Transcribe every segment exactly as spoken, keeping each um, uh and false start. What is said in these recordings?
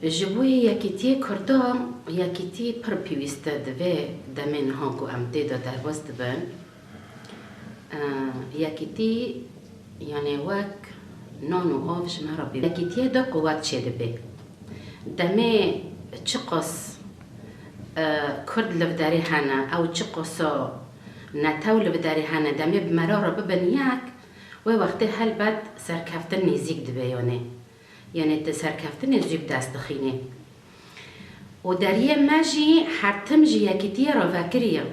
Ji bo yê yekîtiyê Kurda, yekîtî pir pêwîst e di vê demê niha ku em tê de derbas dibin. E, yekîtî, yanê wek nan û av ji me re pêwîst. Yekîtiyê de quwet çêdibe. Demê çiqas, e, Kurd li vê derê hene, ew çiqasa netew li vê derê hene, demê bi me re re bibin yek, wê wextê helbet serkeftin nêzîk dibe, yanê. Yanê tu serkeftinê zû bi dest dixînî. Û deriyê me jî her tim ji yekîtiyê re vekiriye.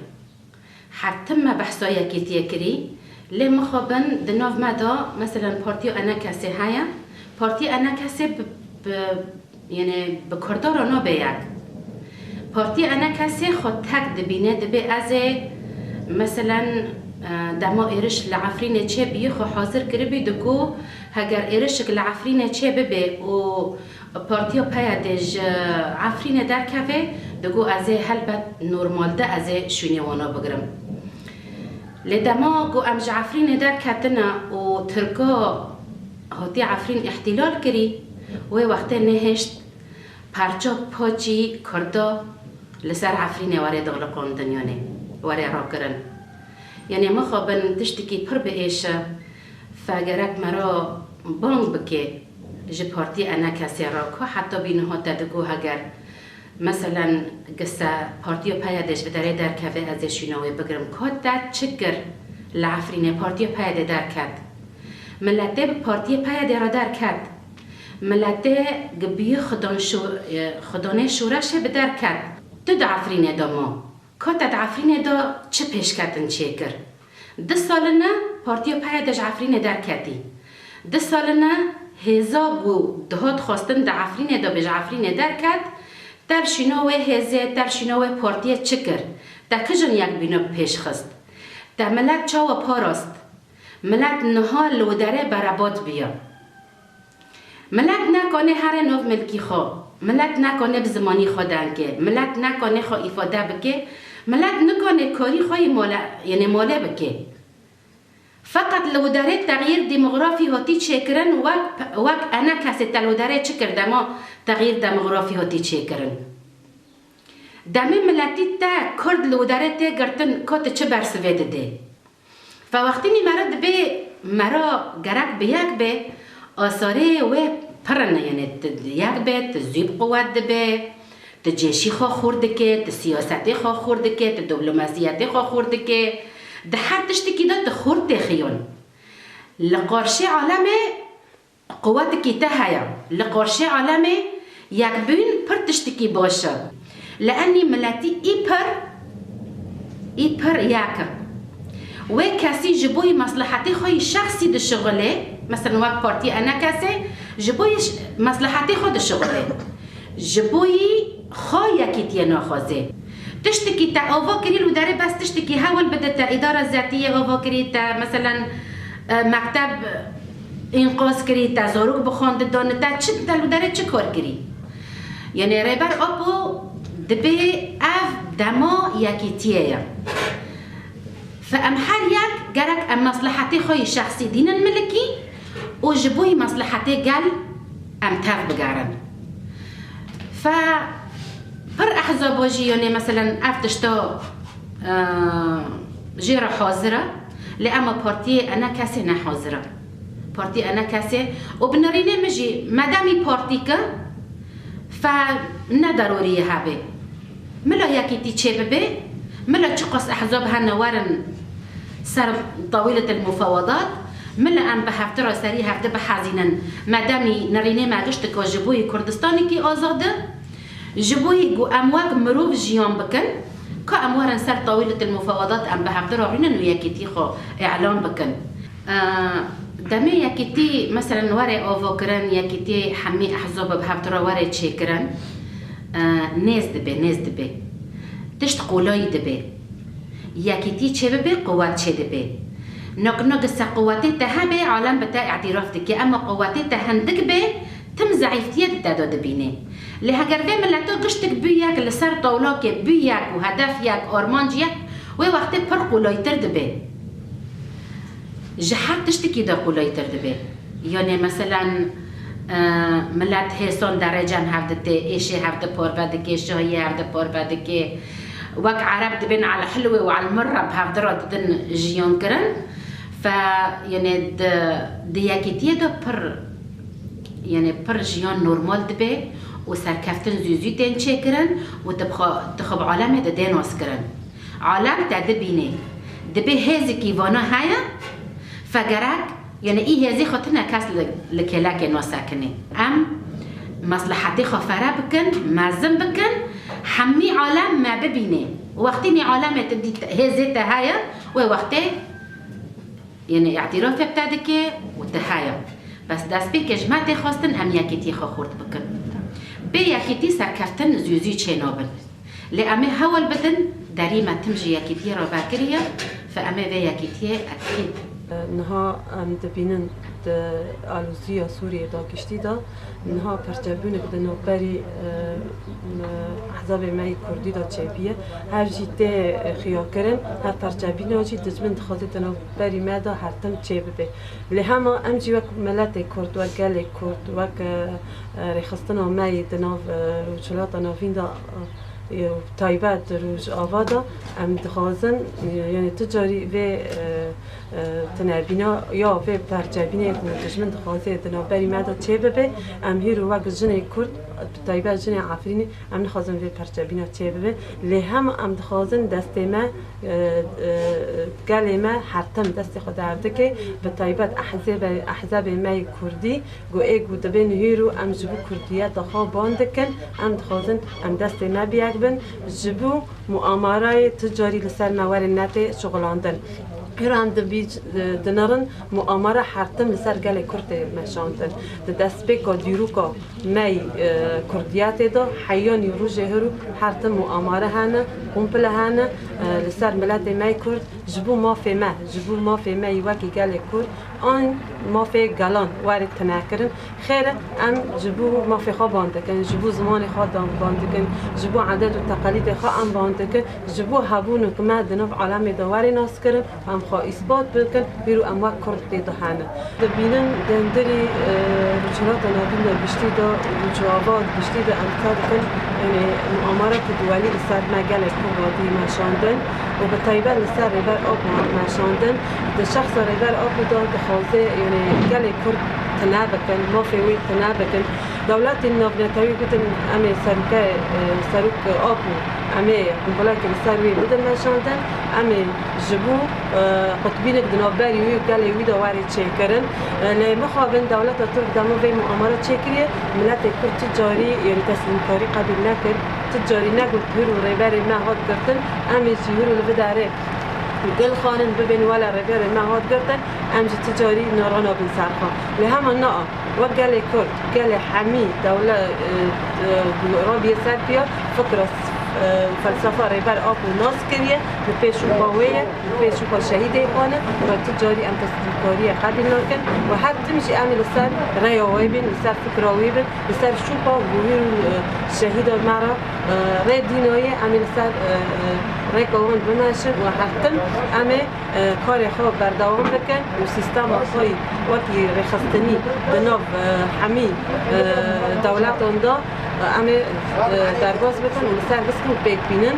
Her tim me behsa yekîtiyê kirî, lê mixabin di nav me de, meselen, Partiya ENKSê heye. Partiya ENKSê bi, bi, yanê bi Kurda re nabe yek. Partiya ENKSê xwe tek dibîne, dibê ez ê, meselen, e, dema êriş li Efrînê çêbî, xwe hazir kiribî, digo heger êrişek li Efrînê çêbibe û Partiya PYDê ji Efrînê derkeve, digo ez ê helbet normal de ez ê şûnê wana bigirim. Lê dema ku em ji Efrînê derketine û Tirka hatiye Efrîn îhtîlal kirî, wê wextê nehişt parça paçî Kurda li ser Efrînê were dixliqandin, yanê were rakirin. Yanê mixabin tiştekî pir bi êş e, fe gerek me re bang bike ji Partiyê ENKSê re, ku heta bî niha te digo heger, meselen, gise Partiya PYDê ji vê derê derkeve, ez ê şûna wê bigirim. Ku te çi kir li Efrînê, Partiya PYDê derket? Miletê bi Partiyê PYDê re derket. Miletê gi biyê xudan şo-, e, xudanê şoreşê bi derket. Tu di Efrînê de ma. Ka te di Efrînê de çi pêşketin çêkir? Du sal in e Partiya PYD ji Efrînê derketî. Du sal in e hêza ku dihat xwestin di Efrînê de be ji Efrînê derket, te li şûna wê hêzê, te li şûna wê partiyê çi kir? Te kijin yek bîne bi pêş xist? Te milet çawa parast? Milet niha li wê derê berebat bûye. Milet nekane here nav milkî xwe. Milet nekane bi zimanî xwe deng ke. Milet nekane xwe îfade bike. Milet nikane karî xwe yê male, yanê male bike. Feqet li wê derê texyîr demografî hatî çêkirin, wek, wek ENKSê te li wê derê çi kir dema texyîr demografî hatî çêkirin? Demê miletî te Kurd li wê derê tê girtin, ka tu çi bersivê didê? Fe wextînî me re dibê, me re gerek bi yek be, asarê wê pir in, yanê tu yek be, tu zû bi quwet dibe, tu cêşî xwe xûr dike, tu siyasetê xwe xûr dike, tu diplomasiyetê xwe xûr dike, di her tiştekî de tu xûr têxiyon. Li qarşê alemê quwetekî te heye. Li qarşê alemê yekbûn pir tiştekî baş e. Li enî miletî î pir, î pir yek e. Wê kesî ji bo yî meslehetê xwe yî şexsî dişixulê, meselen wek partiyê ENKSê, ji bo yî ş-, meslehetê xwe dişixulê. Ji bo yî xwe yekîtiyê naxwazê. Tiştekî te ava kirî li wê derê bes tiştekî hewil bide te îdara zetiyê ava kirî te, meselen, e, mekteb înqaz kirî te, zarok bi xwendin danî te, çi te li wê derê çi kar kirî? Yanê Rêber Apo dibê ev dema yekîtiyê ye. Fe em her yek gerek em meslehetê xwe yî şexsî dînin milikî û ji bo yî meslehetê gel em tev bigerin. Fe pir ehzaba jî, yanê meselen ev tişta, e, jê re hazir e, lê ema partiyê ENKSê ne hazir e. Partiyê ENKSê û bi nerînê min jî medemî partîk e, fe ne derorî ye hebe. Mila yekîtî çêbibe, mila çiqas ehzab hene werin ser tawîletil mufawadat, mila em bi hevdi re serî hevdi bihezînin, medemî nirînê me giştika ji bo yî Kurdistanekî azad e, ji bo yî ku em wek mirov jiyan bikin, ka em werin ser tawîletil mufawadat em bi hevdi re rûnin û yekîtî xwe îlan bikin. Demê yekîtî, meselen, were avakirin, yekîtî hemî ehzab bi hevdi re were çêkirin, nêz dibe, nêz dibe. Tişt qolayî dibe. Yekîtî çêbibe, quwet çêdibe. Nok, nok se quwetê te hebe, alem bi te îtîraf dike, ema quwetê te hindik be, tim zeîftiyê di te de dibîne. Lê heger vê mileto giştik bû yek, li ser tawlakê bû yek û hedef yek, armanc yek, wê wextê pir qolaytir dibe. Ji her tiştekî de qolaytir dibe. Yanê, meselen, Milet hêsan derecen hev didê, êşê hev di parve dikê, şahiyê hev di parve dikê. Wek Ereb dibên el hilwê û el mirre bi hevdi re didin jiyan kirin. Fe, yanê di, di yekîtiyê de pir, yanê pir jiyan normal dibe û serkeftin zû zû tên çêkirin û tu bi xwe, tu xwe bi alemê didê nas kirin. Alem te dibînê. Dibê hêzikî vana heye, fe gerek, yanê î hêzî xwe tune kes li, li kêlekê nasekinê. Em meslehetê xwe fere bikin, mezin bikin, hemî alem me bibînê. Wextî nê alemê tu dît hêzê te heye, wê wextê, yanê îtirafê bi te dike û tu heye. Bes destpêkê ji me tê xwestin em yekîtiyê xwe xurt bikin. Bê yekîtî serkeftin zû zû çê nabin. Lê em ê hewl bidin, derî me tim ji yekîtiyê re vekiriye, fe em ê vê yekîtiyê ekîd. Niha em dibînin di alozîya Sûriyê de giştî de, niha perçebûnek di navberî, e, ehzabê me yê Kurdî de çêbûye. Hev jî tê xiyakirin, hev perçebûna jî dijmin dixwaze di navberî me de her tim çêbibe. Lê hema em jî wek miletê Kurd, wek gelê Kurd, wek, e, e, rêxistina me yê di nav, e, Rojhilata Navîn de, e, taybet di Rojava de em dixwazin, e, yanî tu carî vê, e, e, tinebîna ya vê perçebînê ku dijmin dixwaze di navberî me de çêbibe, em hîro wek jinê Kurd, bi taybet jinê Efrînê, em nixwazin vê perçebîna çêbibe. Lê hema em dixwazin destê me, e, e, gelê me her tim destê xwe derdike, bi taybet ehzêbe-, ehzabê me yê Kurdî, ku ê ku dibên hîro em ji bo Kurdiyeta xwe ban dikin, em dixwazin em destê me bi yek bin, ji bo muamarayê tu carî li ser me werin netê şixulandin. Hîro em dibî-, dinirin muamara her tim li ser gelê Kurd tê meşandin. Di destpêka dîroka me yî, e, Kurdiyetê de heyanî rojê hîro her tim muamare hene, kompile hene, e, li ser miletê me yê Kurd, ji bo mafê me, ji bo mafê me yî wekî gelê Kurd, an mafê gelan were tune kirin. Xêr e, em ji bo mafê xwe ban dikin, ji bo zimanê xwe dan-, ban dikin, ji bo edet û teqelîdê xwe em ban dikin, ji bo hebûnek me di nav alemê de were nas kirin. Em xwe îspat bikin, hîro em wek Kurd tê de hene. Dibînin di hundirî, e, Rojhilata Navîn de giştî de, Rojava giştî de em dikar dikin, yanî muamara ku duwelî li ser me gelek Kurd hatî meşandin û bi taybet li ser Rêber Apo hat meşandin. Di şexsa Rêber Apo de dixwaze, yanî gelê Kurd tune bikin, mafê wê tune bikin. Dewletên navnetewî gotin, em ê serokê, e, serok Apo, em ê qumbilekê li ser wê bidin meşandin, em ê ji bo, e, qutbînek di navberî wî û gelê wî de were çêkirin. E, lê mixabin dewleta Tirk dema vê muamara çêkiriye, miletê Kurd tu carî, yanî teslîmkarî qebîl nekir, tu carî negot hîro rêberê me hat girtin, em ê jî hîro li vê derê gil xwarin bibên wele rêberê me hat girtin, em jî tu carî nara nabin ser xwe. Lê hema na. Wek gelê Kurd, gelê hemî dewle-, e, e, rabiye ser piya fikra, e, felsefa Rêber Apo nas kiriye, li pêş û pa wê ye, li pêş û pa şehîdê xwe ne, û tu carî em teslîmkariye qebîl nakin û her tim jî em ê li ser rêya wê bin, li ser fikra wê bin, li ser şûpa guhîr û, e, şehîda me re, e, rê dînayê em ê li ser, e, e, rêka wan bimeşin û her tim em ê e, karê xwe berdewam bikin û sîstema xwe yî wekî rêxistinî di nav, e, hemî, e, dewletan de, e, em ê, e, derbas bikin û li ser biskin û pêk bînin.